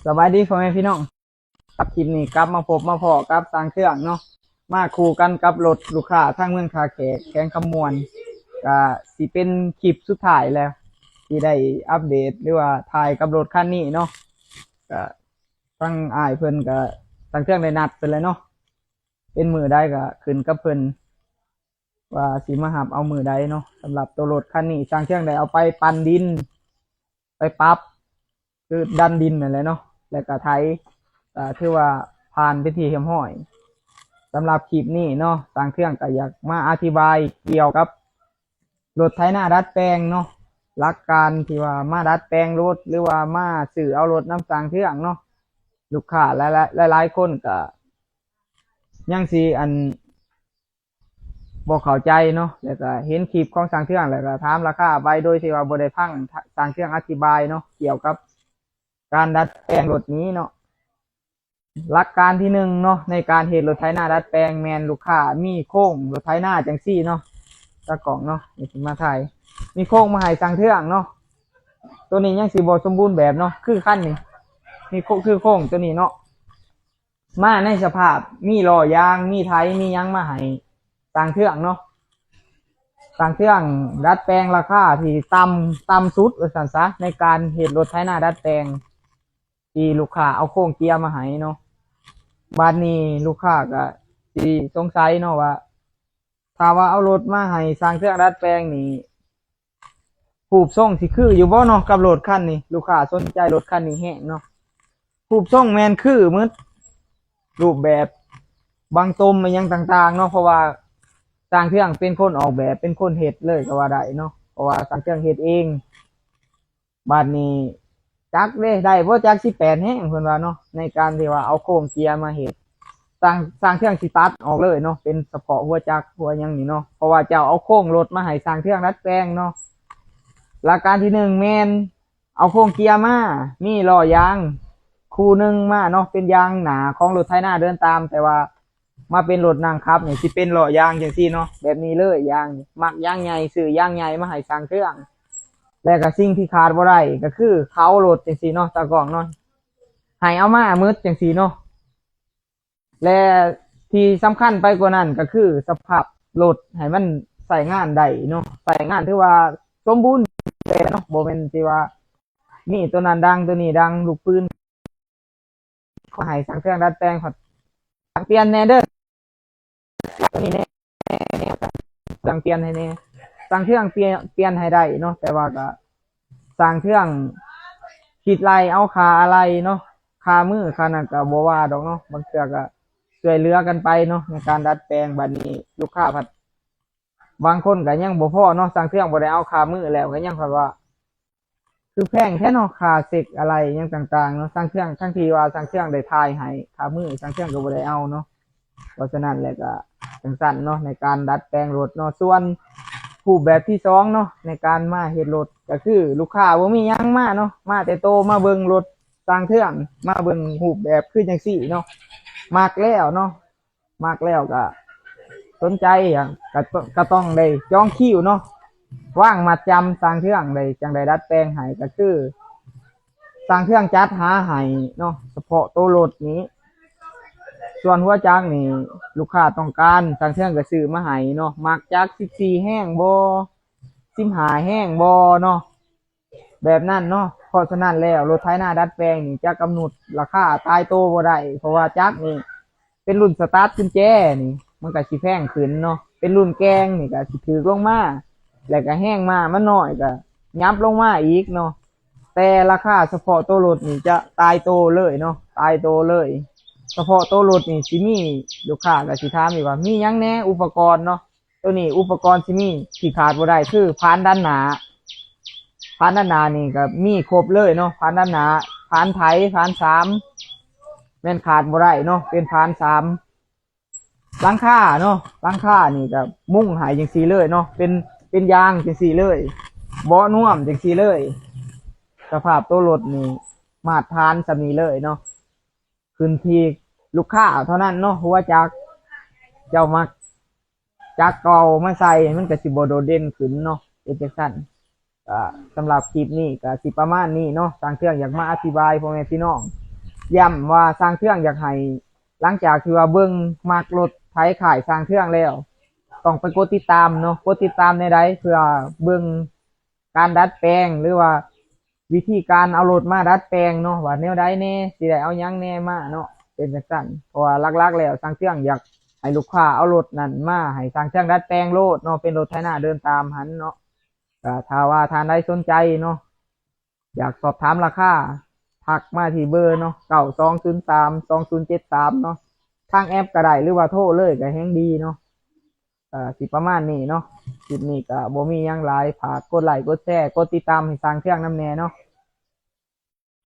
ສະບາຍດີພໍ່ແມ່ພີ່ນ້ອງ, ກັບຄລິບນີ້ກັບມາພົບມາພໍ້ກັບຊ່າງເຄື່ອງເນາະ, ມາຄູ່ກັນກັບລົດລູກຄ້າທາງເມືອງທ່າແຂກ ແຂວງຄຳມ່ວນ. ກະຊິເປັນຄລິບສຸດທ້າຍແລ້ວ ທີ່ໄດ້ອັບເດດ ຫຼືວ່າຖ່າຍກັບລົດຄັນນີ້ເນາະ. ກະທາງອ້າຍເພິ່ນກະ ຊ່າງເຄື່ອງໄດ້ນັດເພິ່ນແລ້ວເນາະ, ເປັນມື້ໃດກະຂຶ້ນກັບເພິ່ນ ວ່າຊິມາຮັບເອົາມື້ໃດເນາະ. ສຳລັບໂຕລົດຄັນນີ້ ຊ່າງເຄື່ອງໄດ້ເອົາໄປປັ່ນດິນ ໄປປັບ ຄືດັນດິນນັ້ນແຫຼະເນາະ ແລ້ວກະໄຖ ກະຖືວ່າຜ່ານເປັນທີ່ຮຽບຮ້ອຍ. ສຳລັບຄລິບນີ້ເນາະ ຊ່າງເຄື່ອງກະຢາກມາອະທິບາຍກ່ຽວກັບລົດໄຖນາດັດແປງເນາະ, ຫຼັກການທີ່ວ່າມາດັດແປງລົດ ຫຼືວ່າມາຊື້ເອົາລົດນຳຊ່າງເຄື່ອງເນາະ. ລູກຄ້າຫຼາຍໆ ຫຼາຍໆຄົນກະຍັງຊິ ອັນ ບໍ່ເຂົ້າໃຈເນາະ, ແລ້ວກະເຫັນຄລິບຂອງຊ່າງເຄື່ອງ ແລ້ວກະຖາມລາຄາໄປ ໂດຍທີ່ວ່າບໍ່ໄດ້ຟັງ ທ- ຊ່າງເຄື່ອງອະທິບາຍເນາະ ກ່ຽວກັບການດັດແປງລົດນີ້ເນາະ. ຫຼັກການທີໜຶ່ງເນາະ ໃນການເຮັດລົດໄຖນາດັດແປງ ແມ່ນລູກຄ້າມີໂຄງລົດໄຖນາຈັ່ງຊີ້ເນາະ, ຕາກ້ອງເນາະ ນີ້ຊິມາຖ່າຍ ມີໂຄງມາໃຫ້ຊ່າງເຄື່ອງເນາະ. ໂຕນີ້ຍັງຊິບໍ່ສົມບູນແບບເນາະ, ຄືຄັນນີ້ ມີໂຄ- ຄືໂຄງໂຕນີ້ເນາະ ມາໃນສະພາບມີລໍ້ຢາງ ມີໄຖ ມີຫຍັງມາໃຫ້ຊ່າງເຄື່ອງເນາະ. ຊ່າງເຄື່ອງດັດແປງລາຄາທີ່ຕ່ຳ ຕ່ຳສຸດວ່າຊັ້ນຊະ ໃນການເຮັດລົດໄຖນາດັດແປງທີ່ລູກຄ້າເອົາໂຄງເກຍມາໃຫ້ເນາະ. ບາດນີ້ລູກຄ້າກະຊິສົງໄສເນາະວ່າ ຖ້າວ່າເອົາລົດມາໃຫ້ຊ່າງເຄື່ອງດັດແປງນີ້ ຮູບຊົງຊິຄືຢູ່ບໍ່ເນາະກັບລົດຄັນນີ້? ລູກຄ້າສົນໃຈລົດຄັນນີ້ແຮງເນາະ. ຮູບຊົງແມ່ນຄືໝົດ ຮູບແບບບັງຕົມອີ່ຫຍັງຕ່າງໆເນາະ, ເພາະວ່າຊ່າງເຄື່ອງເປັນຄົນອອກແບບ ເປັນຄົນເຮັດເລີຍກໍວ່າໄດ້ເນາະ, ເພາະວ່າຊ່າງເຄື່ອງເຮັດເອງ. ບາດນີ້ຈັກເດ້ ໄດ້ບໍ່ຈັກສິບແປດແຮງ ເພິ່ນວ່າເນາະ, ໃນການທີ່ວ່າເອົາໂຄງເກຍມາເຮັດ. ຊ່າງ ຊ່າງເຄື່ອງຊິຕັດອອກເລີຍເນາະ ເປັນສະເພາະຫົວຈັກຫົວຫຍັງນີ້ເນາະ, ເພາະວ່າເຈົ້າເອົາໂຄງລົດມາໃຫ້ຊ່າງເຄື່ອງດັດແປງເນາະ. ຫຼັກການທີໜຶ່ງແມ່ນເອົາໂຄງເກຍມາ ມີລໍ້ຢາງຄູ່ໜຶ່ງມາເນາະ ເປັນຢາງໜ້າຂອງລົດໄຖນາເດີນຕາມ, ແຕ່ວ່າ ມາເປັນລົດນັ່ງຂັບນີ້ ຊິເປັນລໍ້ຢາງຈັ່ງຊີ້ເນາະ, ແບບນີ້ເລີຍ. ຢາງ ມັກຢາງໃຫຍ່ ຊື້ຢາງໃຫຍ່ມາໃຫ້ຊ່າງເຄື່ອງ. ແລະກະສິ່ງທີ່ຂາດບໍ່ໄດ້ກໍຄືເຂົາລົດຈັ່ງຊີ້ເນາະ ຕາກ້ອງເນາະ, ໃຫ້ເອົາມາໝົດຈັ່ງຊີ້ເນາະ. ແລະທີ່ສຳຄັນໄປກວ່ານັ້ນກໍຄືສະພາບລົດ ໃຫ້ມັນໃຊ້ງານໄດ້ເນາະ, ໃຊ້ງານຖືວ່າສົມບູນແບບເນາະ, ບໍ່ແມ່ນທີ່ວ່າມີໂຕນັ້ນດັງ ໂຕນີ້ດັງ ລູກປືນ. ຂໍໃຫ້ຊ່າງເຄື່ອງດັດແປງ ຊ່າງປ່ຽນແດ່ເດີ ໂຕນີ້ແດ່ ຊ່າງປ່ຽນໃຫ້ແດ່. ຊ່າງເຄື່ອງປ່ຽນ ປ່ຽນໃຫ້ໄດ້ເນາະ, ແຕ່ວ່າກໍຊ່າງເຄື່ອງຄິດໄລ່ເອົາຄ່າອາໄຫຼ່ເນາະ, ຄ່າມື້ຄ່ານັ້ນກໍບໍ່ວ່າດອກເນາະ, ບາງເທື່ອກໍຊ່ວຍເຫຼືອກັນໄປເນາະ ໃນການດັດແປງ. ບັດນີ້ລູກຄ້າພັດ ບາງຄົນກໍຍັງບໍ່ພໍເນາະ, ຊ່າງເຄື່ອງບໍ່ໄດ້ເອົາຄ່າມື້ແລ້ວ ກໍຍັງພັດວ່າ ຄືແພງແທ້ເນາະ ຄ່າເຊັກອາໄຫຼ່ຫຍັງຕ່າງໆເນາະ. ຊ່າງເຄື່ອງ ທັງທີ່ວ່າຊ່າງເຄື່ອງໄດ້ຖ່າຍໃຫ້ຄ່າມື້ ຊ່າງເຄື່ອງກໍບໍ່ໄດ້ເອົາເນາະ. ເພາະສະນັ້ນແລ້ວກໍຈັ່ງຊັ້ນເນາະ ໃນການດັດແປງລົດເນາະ. ສ່ວນຮູບແບບທີສອງເນາະ ໃນການມາເຮັດລົດ ກໍຄືລູກຄ້າບໍ່ມີຫຍັງມາເນາະ, ມາແຕ່ໂຕ ມາເບິ່ງລົດຊ່າງເຄື່ອງ ມາເບິ່ງຮູບແບບຄືຈັ່ງຊີ້ເນາະ, ມັກແລ້ວເນາະ ມັກແລ້ວກະສົນໃຈຫຍັງ ກະ ກະຕ້ອງໄດ້ຈອງຄິວເນາະ, ວາງມັດຈຳຊ່າງເຄື່ອງໄດ້ ຈັ່ງໄດ້ດັດແປງໃຫ້. ກະຄືຊ່າງເຄື່ອງຈັດຫາໃຫ້ເນາະ ສະເພາະໂຕລົດນີ້. ສ່ວນຫົວຈັກນີ້ ລູກຄ້າຕ້ອງການ ຊ່າງເຄື່ອງກະຊື້ມາໃຫ້ເນາະ, ມັກຈັກສິບສີ່ແຮງບໍ່ ສິບຫ້າແຮງບໍ່ເນາະ ແບບນັ້ນເນາະ. ເພາະສະນັ້ນແລ້ວ ລົດໄຖນາດັດແປງນີ້ຈະກຳນົດລາຄາຕາຍໂຕບໍ່ໄດ້, ເພາະວ່າຈັກນີ້ເປັນລຸ້ນສະຕາດກຸນແຈນີ້ ມັນກະຊິແພງຂຶ້ນເນາະ, ເປັນລຸ້ນແກ່ງນີ້ກະຊິຖືກລົງມາ, ແລ້ວກະແຮງມ້າມັນນ້ອຍກະຫຍັບລົງມາອີກເນາະ. ແຕ່ລາຄາສະເພາະໂຕລົດນີ້ຈະຕາຍໂຕເລີຍເນາະ, ຕາຍໂຕເລີຍ. ສະເພາະໂຕລົດນີ້ຊິມີ ລູກຄ້າກະຊິຖາມອີກວ່າ ມີຫຍັງແດ່ອຸປະກອນເນາະ. ໂຕນີ້ອຸປະກອນຊິມີທີ່ຂາດບໍ່ໄດ້ຄືພານດັນໜ້າ, ພານດັນໜ້ານີ້ກໍມີຄົບເລີຍເນາະ, ພານດັນໜ້າ ພານໄຖ ພານສາມ ແມ່ນຂາດບໍ່ໄດ້ເນາະ, ເປັນພານສາມ. ຫຼັງຄາເນາະ, ຫຼັງຄານີ້ກໍມຸງໃຫ້ຈັ່ງຊີ້ເລີຍເນາະ, ເປັນ ເປັນຢາງຈັ່ງຊີ້ເລີຍ, ເບາະນວມຈັ່ງຊີ້ເລີຍ. ສະພາບໂຕລົດນີ້ມາດຖານສ່ຳນີ້ເລີຍເນາະ. ຂຶ້ນທີ່ລູກຄ້າເທົ່ານັ້ນເນາະ, ຫົວຈັກເຈົ້າມັກຈັກເກົ່າມາໃສ່ ມັນກະຊິບໍ່ໂດດເດັ່ນຂຶ້ນເນາະ, ເປັນຈັ່ງຊັ້ນ. ກະສຳລັບຄລິບນີ້ກະຊິປະມານນີ້ເນາະ, ຊ່າງເຄື່ອງຢາກມາອະທິບາຍພໍ່ແມ່ພີ່ນ້ອງ ຢ້ຳວ່າຊ່າງເທື່ອງຢາກໃຫ້ ຫຼັງຈາກທີ່ວ່າເບິ່ງມັກລົດໄຖຄ້າຍຊ່າງເທື່ອງແລ້ວ ຕ້ອງໄປກົດຕິດຕາມເນາະ. ກົດຕິດຕາມແນວໃດ? ເພື່ອເບິ່ງການດັດແປງ ຫຼືວ່າວິທີການເອົາລົດມາດັດແປງເນາະ ວ່າແນວໃດແດ່ ຊິໄດ້ເອົາຫຍັງແດ່ມາເນາະ ເປັນຈັ່ງຊັ້ນ. ເພາະວ່າຫຼັກໆແລ້ວຊ່າງເທື່ອງຢາກໃຫ້ລູກຄ້າເອົາລົດນັ້ນມາໃຫ້ຊ່າງເທື່ອງດັດແປງໂລດເນາະ ເປັນລົດໄຖນາເດີນຕາມຫັ້ນເນາະ. ກໍຖ້າວ່າທ່ານໃດສົນໃຈເນາະ ຢາກສອບຖາມລາຄາ ທັກມາທີ່ເບີເນາະ ເກົ້າສອງສູນສາມສອງສູນເຈັດສາມເນາະ ທາງແອັບກໍໄດ້ ຫຼືວ່າໂທເລີຍກໍແຮງດີເນາະ. ກໍຊິປະມານນີ້ເນາະ ຄລິບນີ້ກໍບໍ່ມີຫຍັງຫຼາຍ ຝາກກົດໄລກົດແຊ ກົດຕິດຕາມໃຫ້ຊ່າງເທື່ອງນຳແດ່ເນາະ.